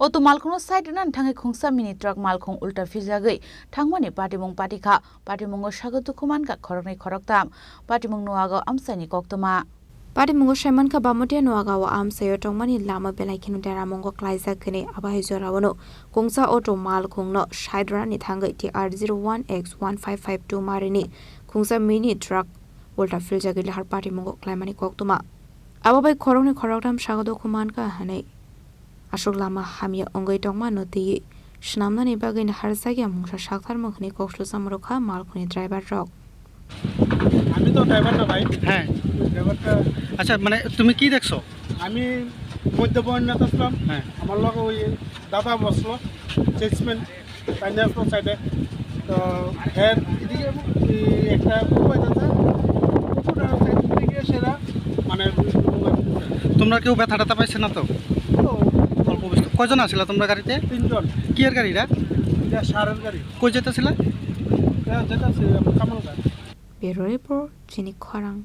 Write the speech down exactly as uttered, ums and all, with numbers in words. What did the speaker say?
Auto malkhungno side rwnani thangwi khungsa mini truck malkhung ulta philjagwi thangmani patimung patikha. Patimungo sago dukhu mankha khoroknwi khoroktham. Patimung nuago amchaini koktwma. Patimungo saimankha Bamotia nuagao amchaio tongmani lama belai kheno deramungo klaijak hwnwi. Abo hai jorao kungsa auto malkhungno side rwnani thangwi T R zero one X one five five two marini khungsa mini truck ulta philjagwi lahar patimungo klaimani koktwma. Abo bai khoroknwi khoroktham sago dukhu mankha hwnwi aswk lama hamya wngwi tongmano twiwi swnamnani bagwi naharjakya mungsa saktharmung hwnwi kok swlwcham rwkha malkhungni driver rok. আমি তো ড্রাইভার না ভাই। হ্যাঁ। ড্রাইভারটা আচ্ছা, মানে তুমি কি দেখছো? আমি মদ্যপান নিয়ে আসলাম। হ্যাঁ। আমার লগে ওই দাদা বসলো, চেঞ্জম্যান। তাই নিয়ে আসলো সাইডে। তো এর এদিকে এই একটা কুকুর আছে, কুকুরটা সাইড থেকে সেরা মানে তোমরা কেউ ব্যথা ট্যাথা পাইছে না তো? তো অল্প বিস্তর। কয়জন আছিলা তোমরা গাড়িতে? তিনজন। কিয়ের গাড়ি এটা? এটা সারের গাড়ি। কই যেতেছিলা? এটা যেটা আছে, আমার Kamalghat. Bureau report, Chini Khorang.